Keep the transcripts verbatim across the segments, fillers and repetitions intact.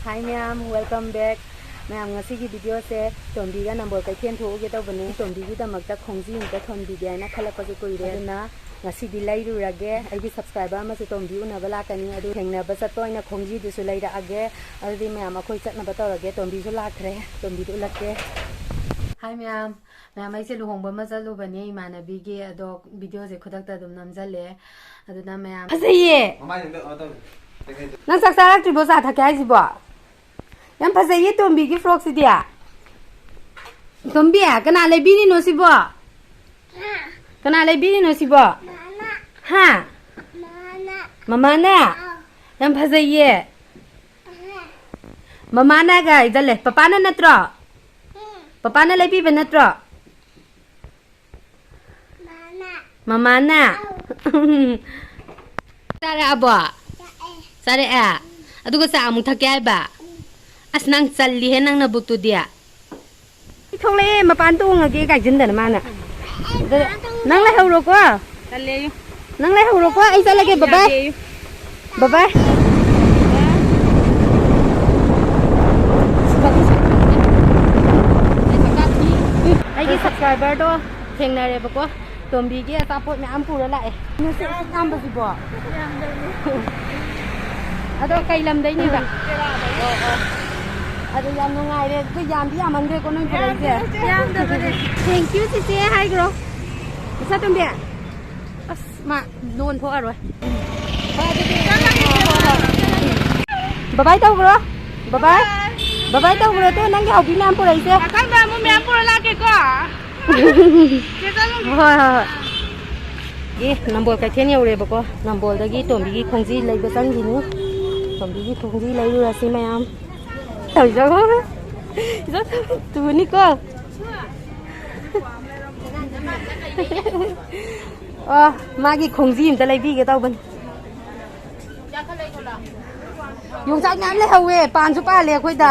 Hi ꯃꯌꯥꯝ, welcome back. ꯃꯌꯥꯝ, ꯉꯁꯤꯒꯤ ꯚꯤꯗꯤꯑꯣꯁꯦ ꯇꯣꯝꯕꯤꯒ ꯅꯝꯕꯣꯜ ꯀꯩꯊꯦꯜ ꯊꯣꯛꯎꯒꯦ ꯇꯧꯕꯅꯦ꯫ ꯇꯣꯝꯕꯤꯒꯤꯗꯃꯛꯇ ꯈꯣꯡꯖꯤ ꯑꯝꯇ ꯊꯣꯟꯕꯤꯒꯦ ꯍꯥꯏꯅ ꯈꯜꯂꯛꯄꯁꯨ ꯀꯨꯏꯔꯦ꯫ ꯑꯗꯨꯅ ꯉꯁꯤꯗꯤ ꯂꯩꯔꯨꯔꯒꯦ꯫ ꯑꯩꯒꯤ ꯁꯕꯁꯀ꯭ꯔꯥꯏꯕꯔ ꯑꯃꯁꯨ ꯇꯣꯝꯕꯤ ꯎꯅꯕ ꯂꯥꯛꯀꯅꯤ꯫ ꯑꯗꯨ ꯊꯦꯡꯅꯕ ꯆꯠꯄ ꯑꯣꯏꯅ ꯈꯣꯡꯖꯤꯗꯨꯁꯨ ꯂꯩꯔꯛꯑꯒꯦ꯫ ꯑꯗꯨꯗꯤ ꯃꯌꯥꯝ, ꯑꯩꯈꯣꯏ ꯆꯠꯅꯕ ꯇꯧꯔꯒꯦ꯫ ꯇꯣꯝꯕꯤꯁꯨ ꯂꯥꯛꯈ꯭ꯔꯦ꯫ ꯇꯣꯝꯕꯤꯗꯨ ꯎꯠꯂꯛꯀꯦ꯫ Hi ꯃꯌꯥꯝ꯫ ꯃꯌꯥꯝ, ꯑꯩꯁꯦ ꯂꯨꯍꯣꯡꯕ ꯑꯃ ꯆꯠꯂꯨꯕꯅꯦ ꯏꯃꯥꯟꯅꯕꯤꯒꯤ꯫ ꯑꯗꯣ ꯚꯤꯗꯤꯑꯣꯁꯦ ꯈꯨꯗꯛꯇ ꯑꯗꯨꯝ ꯅꯝꯖꯜꯂꯦ꯫ ꯑꯗꯨꯅ ꯃꯌꯥꯝ, ꯐꯖꯩꯌꯦ꯫ ꯃꯃꯥꯏꯁꯤꯡꯗꯣ ꯀꯩꯅꯣ ꯇꯧꯔꯦ꯫ ꯅꯪ ꯆꯥꯛ ꯆꯥꯔꯛꯇ꯭ꯔꯤꯕꯣ ꯆꯥ ꯊꯛꯀꯦ ꯍꯥꯏꯁꯤꯕꯣ? ꯌꯥꯝ ꯐꯖꯩꯌꯦ ꯇꯣꯝꯕꯤꯒꯤ ꯐ꯭ꯔꯣꯛꯁꯤꯗꯤ꯫ ꯇꯣꯝꯕꯤ, ꯀꯅꯥ ꯂꯩꯕꯤꯔꯤꯅꯣ ꯁꯤꯕꯣ? ꯀꯅꯥ ꯂꯩꯕꯤꯔꯤꯅꯣ ꯁꯤꯕꯣ? ꯍꯥ? ꯃꯃꯥꯅ? ꯌꯥꯝ ꯐꯖꯩꯌꯦ꯫ ꯃꯃꯥꯅꯒ ꯏꯖꯜꯂꯦ꯫ ꯄꯄꯥꯅ ꯅꯠꯇ꯭ꯔꯣ? ꯄꯄꯥꯅ ꯂꯩꯕꯤꯕ ꯅꯠꯇ꯭ꯔꯣ? ꯃꯃꯥꯅ? ꯆꯥꯔꯛꯑꯕꯣ? ꯆꯥꯔꯛꯑꯦ? ꯑꯗꯨꯒ ꯆꯥ ꯑꯃꯨꯛ ꯊꯛꯀꯦ ꯍꯥꯏꯕ? ꯑꯁ, ꯅꯪ ꯆꯜꯂꯤꯍꯦ, ꯅꯪ ꯅꯕꯨꯛꯇꯨꯗꯤ꯫ ꯑꯩ ꯊꯣꯛꯂꯛꯑꯦ, ꯃꯄꯥꯟ ꯇꯣꯡꯉꯒꯦ ꯀꯥꯏꯁꯤꯟꯗꯅ ꯃꯥꯅ꯫ ꯑꯗꯨ ꯅꯪ ꯂꯩꯍꯧꯔꯣꯀꯣ꯫ ꯆꯜꯂꯦꯌꯨ꯫ ꯅꯪ ꯂꯩꯍꯧꯔꯣꯀꯣ, ꯑꯩ ꯆꯠꯂꯒꯦ, ꯕꯕꯥꯏ꯫ ꯌꯥꯗꯦꯌꯨ꯫ ꯕꯕꯥꯏ꯫ ꯑꯩꯒꯤ ꯁꯕꯁꯀ꯭ꯔꯥꯏꯕꯔꯗꯣ ꯊꯦꯡꯅꯔꯦꯕꯀꯣ꯫ ꯇꯣꯝꯕꯤꯒꯤ ꯑꯆꯥꯄꯣꯠ ꯃꯌꯥꯝ ꯄꯨꯔ ꯂꯥꯛꯑꯦ꯫ ꯉꯁꯤ ꯑꯁꯨꯛ ꯌꯥꯝꯕꯁꯤꯕꯣ? ꯑꯗꯣ ꯀꯩ ꯂꯝꯗꯩꯅꯦꯕ? ꯑꯣ, ꯑꯣ꯫ ꯑꯗꯨ ꯌꯥꯝ ꯅꯨꯡꯉꯥꯏꯔꯦ꯫ ꯑꯗꯨ ꯌꯥꯝꯗꯤ ꯌꯥꯝꯃꯟꯈ꯭ꯔꯦꯀꯣ ꯅꯣꯏ ꯄꯨꯔꯛꯏꯁꯦ? ꯌꯥꯝꯗꯕꯅꯦ꯫ Thank you ꯆꯤꯆꯦ ꯍꯥꯏꯈ꯭ꯔꯣ꯫ ꯏꯆꯥ ꯇꯣꯝꯕꯤ꯫ ꯑꯁ, ꯃꯥ ꯂꯣꯟ ꯊꯣꯛꯑꯔꯣꯏ꯫ ꯕꯕꯥꯏ ꯇꯧꯈ꯭ꯔꯣ꯫ ꯕꯕꯥꯏ꯫ ꯕꯕꯥꯏ ꯇꯧꯈ꯭ꯔꯣ ꯇꯨ, ꯅꯪꯒꯤ ꯍꯥꯎꯕꯤ ꯃꯌꯥꯝ ꯄꯨꯔꯛꯏꯁꯦ꯫ ꯃꯊꯪꯗ ꯑꯃꯨꯛ ꯃꯌꯥꯝ ꯄꯨꯔ ꯂꯥꯛꯀꯦꯀꯣ꯫ ꯆꯦ ꯆꯠꯂꯨ꯫ ꯍꯣꯏ, ꯍꯣꯏ, ꯍꯣꯏ꯫ ꯑꯦ, ꯅꯝꯕꯣꯜ ꯀꯩꯊꯦꯜ ꯌꯧꯔꯦꯕꯀꯣ꯫ ꯅꯝꯕꯣꯜꯗꯒꯤ ꯇꯣꯝꯕꯤꯒꯤ ꯈꯣꯡꯖꯤ ꯂꯩꯕ ꯆꯪꯈꯤꯅꯤ꯫ ꯇꯣꯝꯕꯤꯒꯤ ꯈꯣꯡꯖꯤ ꯂꯩꯔꯨꯔꯁꯤ ꯃꯌꯥꯝ꯫ ꯇꯧꯖꯧ꯫ ꯇꯨꯅꯤꯀꯣ꯫ ꯑꯣ, ꯃꯥꯒꯤ ꯈꯣꯡꯖꯤ ꯑꯝꯇ ꯂꯩꯕꯤꯒꯦ ꯇꯧꯕꯅꯤ꯫ ꯌꯣꯡꯆꯥꯛ ꯃꯌꯥꯝ ꯂꯩꯍꯧꯋꯦ, ꯄꯥꯟꯁꯨ ꯄꯥꯜꯂꯦ ꯑꯩꯈꯣꯏꯗ꯫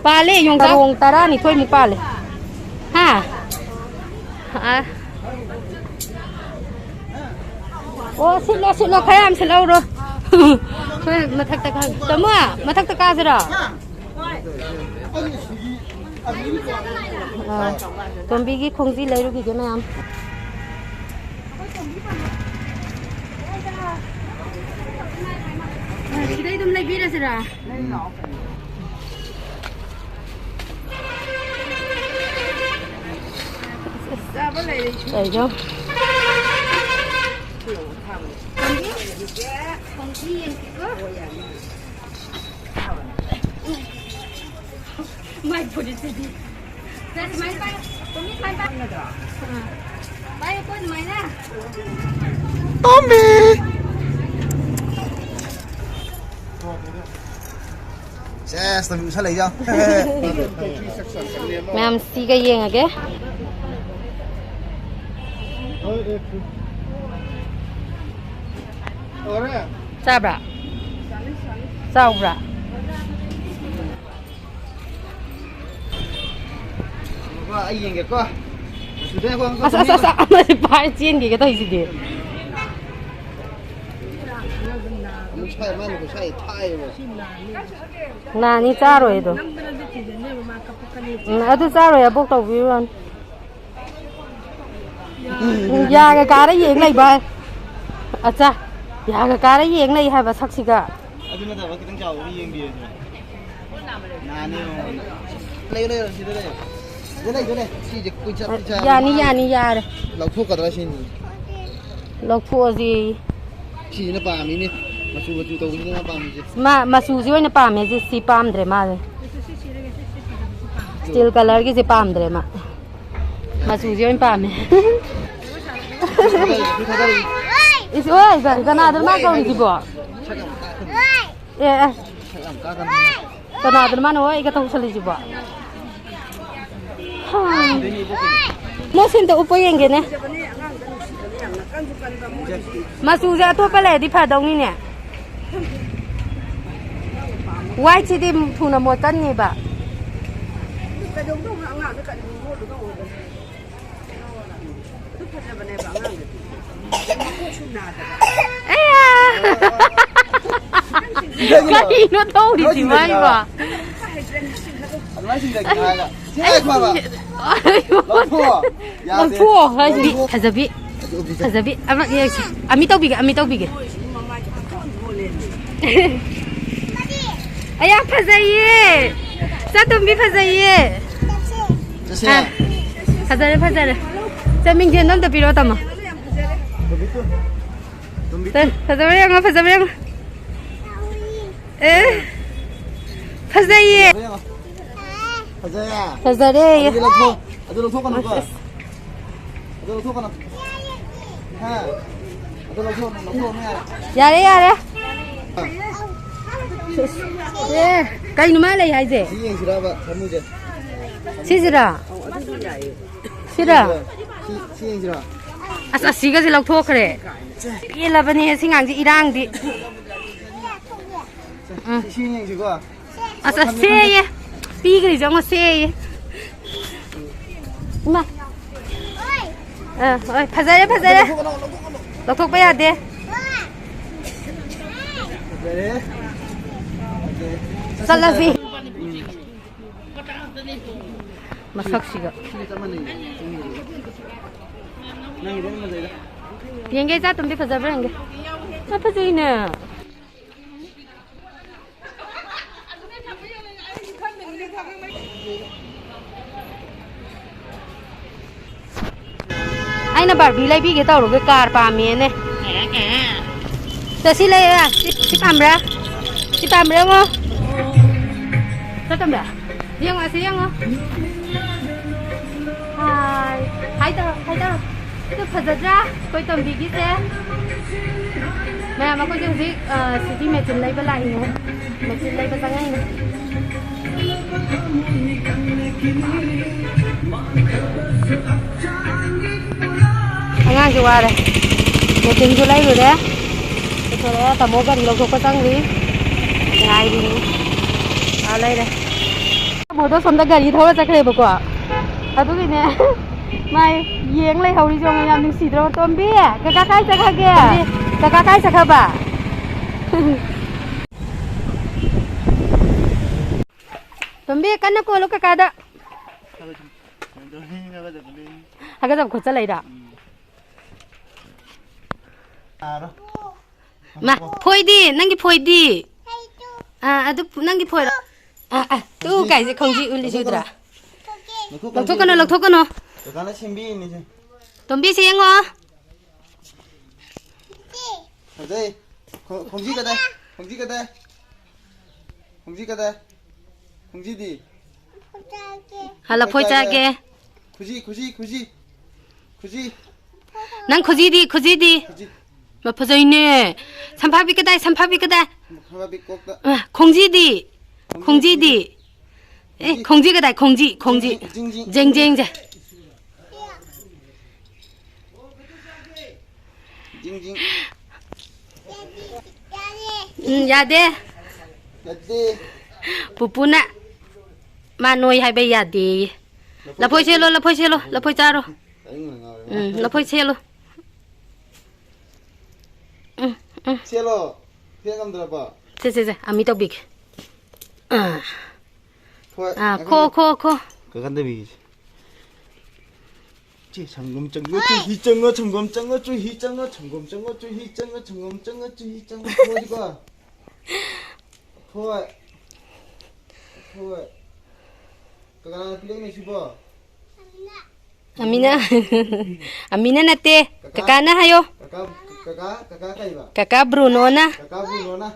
ꯄꯥꯜꯂꯦ ꯌꯣꯡꯆꯥꯛ꯫ ꯆꯔꯣꯡ ꯇꯔꯥꯅꯤꯊꯣꯏꯃꯨꯛ ꯄꯥꯜꯂꯦ꯫ ꯍꯥ? ꯑꯥ꯫ ꯑꯣ, ꯁꯤꯠꯂꯣ, ꯁꯤꯠꯂꯣ, ꯈꯔ ꯌꯥꯝ ꯁꯤꯠꯍꯧꯔꯣ꯫ ꯑꯩꯈꯣꯏ ꯃꯊꯛꯇ ꯀꯥ-, ꯇꯥꯃꯣ, ꯃꯊꯛꯇ ꯀꯥꯁꯤꯔꯣ? ꯑꯥ, ꯇꯣꯝꯕꯤꯒꯤ ꯈꯣꯡꯖꯤ ꯂꯩꯔꯨꯈꯤꯒꯦ ꯃꯌꯥꯝ꯫ ꯑꯥ, ꯁꯤꯗꯩ ꯑꯗꯨꯝ ꯂꯩꯕꯤꯔꯁꯤꯔꯥ? ꯆꯥꯕ ꯂꯩꯔꯦ꯫ ꯀꯩꯅꯣ? ꯈꯣꯡꯖꯤ ꯌꯦꯡꯁꯤꯀꯣ꯫ ꯃꯥꯏ ꯐꯨꯔꯤꯠꯁꯤꯗꯤ꯫ ꯁꯦ, ꯁꯨꯃꯥꯏꯅ ꯄꯥꯏꯌꯨ꯫ ꯇꯣꯝꯕꯤ, ꯁꯨꯃꯥꯏꯅ ꯄꯥꯏꯌꯨ꯫ ꯑꯥ꯫ ꯄꯥꯏꯌꯨꯀꯣ, ꯑꯗꯨꯃꯥꯏꯅ꯫ ꯇꯣꯝꯕꯤ! ꯁꯦꯁ, ꯇꯣꯝꯕꯤ ꯎꯁꯜꯂꯛꯏ ꯌꯥ꯫ ꯃꯌꯥꯝ ꯁꯤꯒ ꯌꯦꯡꯉꯒꯦ꯫ ꯆꯥꯕ꯭ꯔꯥ? ꯆꯥꯎꯕ꯭ꯔꯥ? ꯉꯥꯏꯈꯣ, ꯑꯩ ꯌꯦꯡꯒꯦꯀꯣ꯫ ꯑꯗꯨꯗꯩ ꯉꯥꯏꯈꯣ, ꯉꯥꯏꯈꯣ, ꯑꯁ, ꯑꯁ, ꯑꯁ, ꯑꯃꯁꯦ ꯄꯥꯏ ꯆꯦꯟꯈꯤꯒꯦ ꯇꯧꯔꯤꯁꯤꯗꯤ꯫ ꯑꯃꯨꯛ ꯁꯥꯏ, ꯃꯥꯅ ꯑꯃꯨꯛ ꯁꯥꯏ, ꯊꯥꯏꯌꯦꯕ꯫ ꯅꯥꯅꯤ ꯆꯥꯔꯣꯏ ꯑꯗꯣ꯫ ꯎꯝ, ꯑꯗꯨ ꯆꯥꯔꯣꯏ, ꯑꯕꯣꯛ ꯇꯧꯕꯤꯔꯨꯔꯅꯨ꯫ ꯎꯝ, ꯌꯥꯒ ꯀꯥꯔ ꯌꯦꯡ ꯂꯩꯕ꯫ ꯑꯠꯆꯥ, ꯌꯥꯒ ꯀꯥꯔ ꯌꯦꯡ ꯂꯩ ꯍꯥꯏꯕ ꯁꯛꯁꯤꯒ꯫ ꯑꯗꯨ ꯅꯠꯇꯕ ꯈꯤꯇꯪ ꯆꯥꯎꯕ ꯑꯃ ꯌꯦꯡꯕꯤꯌꯨ꯫ ꯅꯥꯅꯤ ꯌꯦꯡꯉꯣ꯫ ꯂꯩꯌꯨ, ꯂꯩꯌꯨ, ꯁꯤꯗ ꯂꯩꯌꯨ꯫ ꯁꯤꯗ ꯂꯩ, ꯁꯤꯗ ꯂꯩ꯫ ꯁꯤꯁꯦ ꯀꯨꯏꯆꯠ, ꯀꯨꯏꯆꯠ꯫ ꯌꯥꯅꯤ, ꯌꯥꯅꯤ, ꯌꯥꯔꯦ꯫ ꯂꯧꯊꯣꯛꯀꯗ꯭ꯔꯥ ꯁꯤꯅꯤ꯫ ꯂꯧꯊꯣꯛꯑꯁꯤ꯫ ꯁꯤꯁꯤꯅ ꯄꯥꯝꯃꯤꯅꯦ꯫ ꯃꯆꯨ ꯃꯆꯨ ꯇꯧꯕꯁꯤꯅ ꯃꯥ ꯄꯥꯝꯃꯤꯁꯦ꯫ ꯃꯥ ꯃꯆꯨꯁꯤ ꯑꯣꯏꯅ ꯄꯥꯝꯃꯦ, ꯁꯤ, ꯁꯤ ꯄꯥꯝꯗ꯭ꯔꯦ ꯃꯥꯁꯦ꯫ ꯏꯁꯇꯤꯜ ꯀꯂꯔꯒꯤꯁꯦ ꯄꯥꯝꯗ꯭ꯔꯦ ꯃꯥ꯫ ꯃꯆꯨꯁꯦ ꯑꯣꯏꯅ ꯄꯥꯝꯃꯦ꯫ ꯏꯁ, ꯑꯣꯏ, ꯀ-, ꯀꯅꯥꯗꯅꯣ ꯃꯥ ꯀꯧꯔꯤꯁꯤꯕꯣ? ꯑꯦ, ꯑꯦ꯫ ꯀꯅꯥꯗꯅꯣ ꯃꯥꯅ ꯑꯣꯏꯒ ꯇꯧꯁꯜꯂꯤꯁꯤꯕꯣ? ꯍꯥ꯫ ꯃꯣꯏ ꯁꯤ ꯑꯝꯇ ꯎꯞꯄ ꯌꯦꯡꯒꯦꯅꯦ꯫ ꯃꯆꯨꯁꯦ ꯑꯇꯣꯞꯄ ꯂꯩꯔꯗꯤ ꯐꯗꯧꯅꯤꯅꯦ꯫ ꯋꯥꯏꯠꯁꯤꯗꯤ ꯊꯨꯅ ꯃꯣꯠꯀꯟꯅꯦꯕ꯫ ꯑꯗꯨ ꯐꯖꯕꯅꯦꯕ ꯑꯉꯥꯡꯗꯗꯤ꯫ ꯃꯀꯣꯛꯁꯨ ꯅꯥꯗꯕ꯫ ꯑꯌꯥ! ꯀꯔꯤꯅꯣ ꯇꯧꯔꯤꯁꯤꯕꯣ ꯑꯩꯕꯣ? ꯑꯗꯨꯃꯥꯏꯅ ꯆꯤꯡꯊꯒꯦ ꯍꯥꯏꯔꯒ꯫ ꯁꯤ ꯉꯥꯏꯈꯣ ꯍꯥꯏꯕ꯫ ꯂꯧꯊꯣꯛꯑꯣ꯫ ꯌꯥꯗꯦ꯫ ꯂꯧꯊꯣꯛꯑꯣ ꯍꯥꯏꯁꯤꯗꯤ꯫ ꯂꯧꯊꯣꯛꯑꯣ꯫ ꯐꯖꯕꯤ꯫ ꯑꯗꯨ ꯎꯕꯤꯁꯦ꯫ ꯐꯖꯕꯤ꯫ ꯑꯃ ꯌꯦꯡꯁꯤ꯫ ꯑꯃꯤ ꯇꯧꯕꯤꯒꯦ, ꯑꯃꯤ ꯇꯧꯕꯤꯒꯦ꯫ ꯑꯌꯥ, ꯐꯖꯩꯌꯦ꯫ ꯆꯥꯇꯣꯝꯕꯤ ꯐꯖꯩꯌꯦ꯫ ꯆꯠꯁꯦ꯫ ꯑ, ꯐꯖꯔꯦ, ꯐꯖꯔꯦ꯫ ꯆꯠ, ꯃꯤꯡꯁꯦꯜꯗꯣ ꯑꯝꯇ ꯄꯤꯔꯛꯑꯣ, ꯇꯥꯃꯣ꯫ ꯇꯣꯝꯕꯤ ꯇꯨ꯫ ꯇꯣꯝꯕꯤ ꯇꯨ꯫ ꯐꯖꯕ꯭ꯔꯥ ꯌꯦꯡꯉꯣ, ꯐꯖꯕ꯭ꯔꯥ ꯌꯦꯡꯉꯣ꯫ ꯑꯦ, ꯐꯖꯩꯌꯦ꯫ ꯐꯖꯩꯌꯦ꯫ ꯐꯖꯔꯦ꯫ ꯑꯗꯨꯗꯤ ꯂꯧꯊꯣꯛ-, ꯑꯗꯨ ꯂꯧꯊꯣꯛꯀꯅꯨꯀꯣ꯫ ꯑꯁ, ꯑꯁ꯫ ꯑꯗꯨ ꯂꯧꯊꯣꯛꯀꯅꯨ꯫ ꯍꯥ? ꯑꯗꯨ ꯂꯧꯊꯣꯛꯀꯅꯨ, ꯂꯧꯊꯣꯛꯀꯅꯨ ꯌꯥꯔꯦ꯫ ꯌꯥꯔꯦ, ꯌꯥꯔꯦ꯫ ꯑꯦ, ꯀꯩꯅꯣ ꯃꯥ ꯂꯩ ꯍꯥꯏꯁꯦ? ꯁꯤ ꯌꯦꯡꯁꯤꯔꯕ ꯁꯥꯃꯨꯁꯦ? ꯁꯤꯁꯤꯔꯥ? ꯁꯤꯔꯥ? ꯁꯤ, ꯁꯤ ꯌꯦꯡꯁꯤꯔꯣ? ꯑꯁ, ꯑꯁꯤꯒꯁꯦ ꯂꯧꯊꯣꯛꯈ꯭ꯔꯦ꯫ ꯄꯦꯜꯂꯕꯅꯦ ꯁꯤ ꯉꯥꯡꯁꯦ ꯏꯔꯥꯡꯗꯤ꯫ ꯁꯤ, ꯎꯝ꯫ ꯁꯤ ꯌꯦꯡꯁꯤꯀꯣ꯫ ꯑꯁ, ꯑꯁ, ꯁꯦꯌꯦ꯫ ꯄꯤꯈ꯭ꯔꯤꯁꯦ ꯌꯦꯡꯉꯣ, ꯁꯦꯌꯦ꯫ ꯏꯃꯥ꯫ ꯑ, ꯍꯣꯏ, ꯐꯖꯔꯦ, ꯐꯖꯔꯦ꯫ ꯂꯧꯊꯣꯛꯄ ꯌꯥꯗꯦ꯫ ꯐꯖꯔꯦ꯫ ꯆꯠꯂꯁꯤ꯫ ꯃꯁꯛꯁꯤꯒ꯫ ꯌꯦꯡꯒꯦ, ꯏꯆꯥ ꯇꯨꯝꯕꯤ ꯐꯖꯕ꯭ꯔꯥ ꯌꯦꯡꯒꯦ꯫ ꯌꯥꯝ ꯐꯖꯩꯅꯦ꯫ ꯑꯩꯅ ꯕꯥꯔꯕꯤ ꯂꯩꯕꯤꯒꯦ ꯇꯧꯔꯒ ꯀꯥꯔ ꯄꯥꯝꯃꯦꯅꯦ꯫ ꯁꯦ, ꯁꯤ ꯂꯩꯌꯦ꯫ ꯁꯤ, ꯁꯤ ꯄꯥꯝꯕ꯭ꯔꯥ? ꯁꯤ ꯄꯥꯝꯕ꯭ꯔꯥ ꯌꯦꯡꯉꯣ꯫ ꯁꯤ ꯄꯥꯝꯕ꯭ꯔꯥ? ꯌꯦꯡꯉꯣ, ꯑꯁꯤ ꯌꯦꯡꯉꯣ꯫ ꯍꯥꯏ꯫ ꯍꯥꯏ ꯇꯧꯔꯣ, ꯍꯥꯏ ꯇꯧꯔꯣ꯫ ꯑꯗꯨ ꯐꯖꯗ꯭ꯔꯥ? ꯑꯩꯈꯣꯏ ꯇꯣꯝꯕꯤꯒꯤꯁꯦ꯫ ꯃꯌꯥꯝ ꯑꯩꯈꯣꯏꯁꯦ ꯍꯧꯖꯤꯛ, ꯑ, ꯁꯤꯒꯤ ꯃꯦꯆꯤꯟ ꯂꯩꯕ ꯂꯥꯛꯏꯅꯦ꯫ ꯃꯦꯆꯤꯟ ꯂꯩꯕ ꯆꯪꯉꯛꯏꯅꯦ꯫ ꯑꯉꯥꯡꯁꯦ ꯋꯥꯔꯦ꯫ ꯃꯦꯆꯤꯟꯁꯨ ꯂꯩꯔꯨꯔꯦ꯫ ꯄꯨꯊꯣꯔꯛꯑꯦ꯫ ꯇꯥꯃꯣ ꯒꯥꯔꯤ ꯂꯧꯊꯣꯛꯄ ꯆꯪꯈ꯭ꯔꯤ꯫ ꯉꯥꯏꯔꯤꯅꯤ꯫ ꯑꯥ ꯂꯩꯔꯦ꯫ ꯇꯥꯃꯣꯗꯣ ꯁꯣꯝꯗ ꯒꯥꯔꯤ ꯊꯧꯔ ꯆꯠꯈ꯭ꯔꯦꯕꯀꯣ꯫ ꯑꯗꯨꯒꯤꯅꯦ꯫ ꯃꯥꯏ ꯌꯦꯡ ꯂꯩꯍꯧꯔꯤꯁꯦ ꯌꯦꯡꯉꯣ꯫ ꯌꯥꯝ ꯅꯨꯡꯁꯤꯗ꯭ꯔꯣ? ꯇꯣꯝꯕꯤ! ꯀꯀꯥ ꯀꯥꯏ ꯆꯠꯈ꯭ꯔꯒꯦ? ꯀꯀꯥ ꯀꯥꯏ ꯆꯠꯈ꯭ꯔꯕ? ꯇꯣꯝꯕꯤ, ꯀꯟꯅ ꯀꯣꯜꯂꯨ ꯀꯀꯥꯗ꯫ ꯍꯥꯒꯠꯆꯕ ꯈꯣꯠꯆ ꯂꯩꯔ꯫ ꯃꯥ, ꯐꯣꯏꯗꯤ, ꯅꯪꯒꯤ ꯐꯣꯏꯗꯤ꯫ ꯑꯥ, ꯑꯗꯨ ꯅꯪꯒꯤ ꯐꯣꯏꯔꯣ꯫ ꯑꯥ, ꯑꯥ, ꯇꯨ ꯀꯥꯏꯁꯦ ꯈꯣꯡꯖꯤ ꯎꯜꯂꯤꯁꯤ ꯎꯗ꯭ꯔꯥ? ꯂꯧꯊꯣꯛꯀꯅꯨ, ꯂꯧꯊꯣꯛꯀꯅꯨ꯫ ꯀꯀꯥꯅ ꯁꯦꯝꯕꯤꯔꯤꯅꯤꯁꯦ꯫ ꯇꯣꯝꯕꯤꯁꯦ ꯌꯦꯡꯉꯣ꯫ ꯐꯖꯩ꯫ ꯈꯣ-, ꯈꯣꯡꯖꯤ ꯀꯗꯥꯏ? ꯈꯣꯡꯖꯤ ꯀꯗꯥꯏ? ꯈꯣꯡꯖꯤ ꯀꯗꯥꯏ? ꯈꯣꯡꯖꯤꯗꯤ? ꯍꯥ, ꯂꯐꯣꯏ ꯆꯥꯒꯦ꯫ ꯈꯨꯖꯤ, ꯈꯨꯖꯤ, ꯈꯨꯖꯤ꯫ ꯈꯨꯖꯤ꯫ ꯅꯪ ꯈꯨꯖꯤꯗꯤ, ꯈꯨꯖꯤꯗꯤ? ꯈꯨꯖꯤ꯫ ꯃ, ꯐꯖꯩꯅꯦ꯫ ꯁꯝꯐꯥꯕꯤ ꯀꯗꯥꯏ? ꯁꯝꯐꯥꯕꯤ ꯀꯗꯥꯏ? ꯈꯣꯡꯖꯤꯗꯤ? ꯈꯣꯡꯖꯤꯗꯤ? ꯑꯦ, ꯈꯣꯡꯖꯤ ꯀꯗꯥꯏ? ꯈꯣꯡꯖꯤ, ꯈꯣꯡꯖꯤ꯫ ꯖꯤꯡ, ꯖꯤꯡ, ꯖꯤꯡ꯫ ꯖꯦꯡ, ꯖꯦꯡ, ꯖꯦ꯫ ꯖꯤꯡ, ꯖꯤꯡ꯫ ꯎꯝ, ꯌꯥꯗꯦ꯫ ꯌꯥꯗꯦ꯫ ꯄꯨꯄꯨꯅ ꯃꯥ ꯅꯣꯏ ꯍꯥꯏꯕ ꯌꯥꯗꯦꯌꯦ꯫ ꯂꯐꯣꯏ ꯁꯦꯠꯂꯣ, ꯂꯐꯣꯏ ꯁꯦꯠꯂꯣ, ꯂꯐꯣꯏ ꯆꯥꯔꯣ꯫ ꯎꯝ, ꯂꯐꯣꯏ ꯁꯦꯠꯂꯣ꯫ ꯎꯝ, ꯎꯝ꯫ ꯁꯦꯠꯂꯣ꯫ ꯁꯦꯠ ꯉꯝꯗ꯭ꯔꯕꯣ? ꯁꯦ, ꯁꯦ, ꯁꯦ, ꯑꯃꯤ ꯇꯧꯕꯤꯒꯦ꯫ ꯑꯥ꯫ ꯍꯣꯏ, ꯑꯥ, ꯉꯥꯏꯈꯣ, ꯈꯣ, ꯉꯥꯏꯈꯣ꯫ ꯈꯣ, ꯈꯣ꯫ ꯀꯀꯥ ꯇꯧꯕꯤꯒꯦ꯫ ꯆꯦ, ꯁꯪꯒꯣꯝ ꯆꯪꯉꯣ, ꯆꯨꯍꯤ ꯆꯪꯉꯣ, ꯁꯪꯒꯣꯝ ꯆꯪꯉꯣ, ꯆꯨꯍꯤ ꯆꯪꯉꯣ, ꯁꯪꯒꯣꯝ ꯆꯪꯉꯣ, ꯆꯨꯍꯤ ꯆꯪꯉꯣ, ꯁꯪꯒꯣꯝ ꯆꯪꯉꯣ, ꯆꯨꯍꯤ ꯆꯪꯉꯣ꯫ ꯍꯣꯏꯀꯣ? ꯍꯣꯏ꯫ ꯍꯣꯏ꯫ ꯀꯅꯥꯅ ꯄꯤꯔꯛꯏꯅꯣ ꯁꯤꯕꯣ? ꯑꯃꯤꯅ꯫ ꯑꯃꯤꯅ ꯅꯠꯇꯦ꯫ ꯀꯀꯥ? ꯀꯀꯥꯅ ꯍꯥꯏꯌꯣ꯫ ꯀꯀꯥ, ꯀꯀꯥ, ꯀꯀꯥ ꯀꯩꯕ? ꯀꯀꯥ ꯕ꯭ꯔꯨꯅꯣꯅ꯫ ꯀꯀꯥ ꯕ꯭ꯔꯨꯅꯣꯅ꯫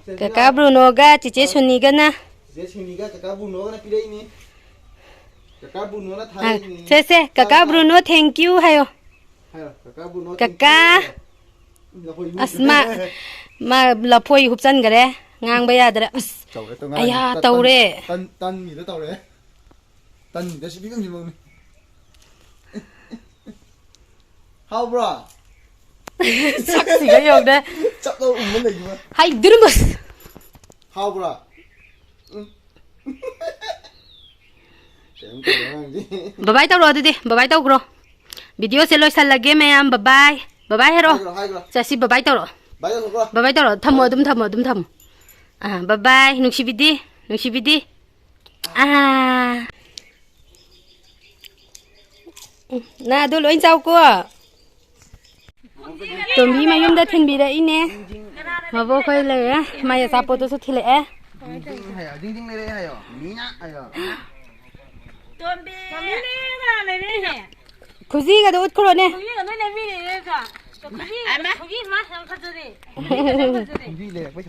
ꯁꯦ, ꯀꯀꯥ ꯄꯤꯔꯛꯑꯣ꯫ ꯕ꯭ꯔꯨꯅꯣꯒ ꯆꯤꯆꯦ ꯑ, ꯁꯣꯅꯤꯒꯅ꯫ ꯆꯤꯆꯦ ꯁꯣꯅꯤꯒ ꯀꯀꯥ ꯕ꯭ꯔꯨꯅꯣꯒꯅ ꯄꯤꯔꯛꯏꯅꯤ꯫ ꯀꯀꯥ ꯕ꯭ꯔꯨꯅꯣꯅ ꯑ, ꯊꯥꯔꯛꯏꯅꯤ꯫ ꯁꯦ, ꯁꯦ, ꯀꯀꯥ ꯆꯥꯔꯣ, ꯆꯥꯔꯣ꯫ ꯕ꯭ꯔꯨꯅꯣ, thank you ꯍꯥꯏꯌꯣ꯫ ꯍꯥꯏꯔꯣ, ꯀꯀꯥ ꯕ꯭ꯔꯨꯅꯣ, ꯀꯀꯥ꯫ Thank you꯫ ꯂꯐꯣꯏ ꯃꯤ ꯑꯁ, ꯃꯥ, ꯃꯥ ꯂꯐꯣꯏ ꯍꯨꯞꯆꯟꯈꯔꯦ꯫ ꯉꯥꯡꯕ ꯌꯥꯗ꯭ꯔꯦ꯫ ꯑꯁ, ꯇꯧꯔꯦ, ꯇꯧ-, ꯉꯔꯥꯡ ꯑꯌꯥ, ꯇꯟ-, ꯇꯧꯔꯦ꯫ ꯇꯟ-, ꯇꯟꯒꯤꯗ ꯇꯧꯔꯦ꯫ ꯇꯟꯒꯤꯗ ꯁꯤ ꯐꯤꯕꯝꯁꯤꯐꯧꯅꯤ꯫ ꯍꯥꯎꯕ꯭ꯔꯣ? ꯁꯛꯁꯤꯒ ꯌꯧꯗꯦ꯫ ꯆꯞ ꯂꯧ ꯎꯪꯉ ꯂꯩꯈꯤꯕ꯫ ꯍꯥꯏꯗ꯭ꯔꯨꯝꯕꯁ꯫ ꯍꯥꯎꯕ꯭ꯔꯣ? ꯎꯝ꯫ ꯀꯩꯝ ꯇꯧꯗꯦ ꯑꯉꯥꯡꯁꯤ꯫ ꯕꯕꯥꯏ ꯇꯧꯔꯣ ꯑꯗꯨꯗꯤ, ꯕꯕꯥꯏ ꯇꯧꯈ꯭ꯔꯣ꯫ Video ꯁꯦ ꯂꯣꯏꯁꯜꯂꯒꯦ ꯃꯌꯥꯝ, ꯕꯕꯥꯏ꯫ ꯕꯕꯥꯏ ꯍꯥꯏꯔꯣ꯫ ꯍꯥꯏꯈ꯭ꯔꯣ, ꯍꯥꯏꯈ꯭ꯔꯣ꯫ ꯆꯠꯁꯤ, ꯕꯕꯥꯏ ꯇꯧꯔꯣ꯫ ꯕꯥꯏ ꯇꯧꯈ꯭ꯔꯣ꯫ ꯕꯕꯥꯏ ꯇꯧꯔꯣ꯫ ꯊꯝꯃꯣ, ꯕꯥꯏ꯫ ꯑꯗꯨꯝ ꯊꯝꯃꯣ, ꯑꯗꯨꯝ ꯊꯝꯃꯣ꯫ ꯑꯥ, ꯕꯕꯥꯏ, ꯅꯨꯡꯁꯤꯕꯤꯗꯤ, ꯅꯨꯡꯁꯤꯕꯤꯗꯤ꯫ ꯑꯥ꯫ ꯎꯝ, ꯅꯪ ꯑꯗꯨ ꯂꯣꯏ ꯆꯥꯎꯀꯣ꯫ ꯇꯣꯝꯕꯤ ꯃꯌꯨꯝꯗ ꯊꯤꯟꯕꯤꯔꯛꯏꯅꯦ꯫ ꯃꯕꯣꯛ ꯈꯣꯏ ꯂꯩꯔꯦ꯫ ꯃꯥꯏ ꯑꯆꯥꯄꯣꯠꯇꯨꯁꯨ ꯊꯤꯜꯂꯛꯑꯦ꯫ ꯖꯤꯡ ꯖꯤꯡ ꯍꯥꯏꯌꯣ, ꯖꯤꯡ ꯖꯤꯡ ꯂꯩꯔꯛꯑꯦ ꯍꯥꯏꯌꯣ꯫ ꯃꯤꯅ ꯍꯥꯏꯌꯣ꯫ ꯇꯣꯝꯕꯤ꯫ ꯃꯃꯤꯅꯦ ꯀꯅꯥ ꯂꯩꯔꯛꯏꯅꯦ? ꯈꯨꯖꯤꯒꯗꯣ ꯎꯠꯈ꯭ꯔꯣꯅꯦ꯫ ꯈꯨꯖꯤꯒ ꯅꯣꯏ ꯂꯩꯕꯤꯔꯦ ꯅꯠꯇ꯭ꯔꯣ? ꯈꯨꯖꯤ, ꯈꯨꯖꯤ ꯃꯥ ꯌꯥꯝ ꯐꯖꯔꯦ꯫ ꯈꯨꯖꯤ ꯂꯩꯔꯛꯄꯩ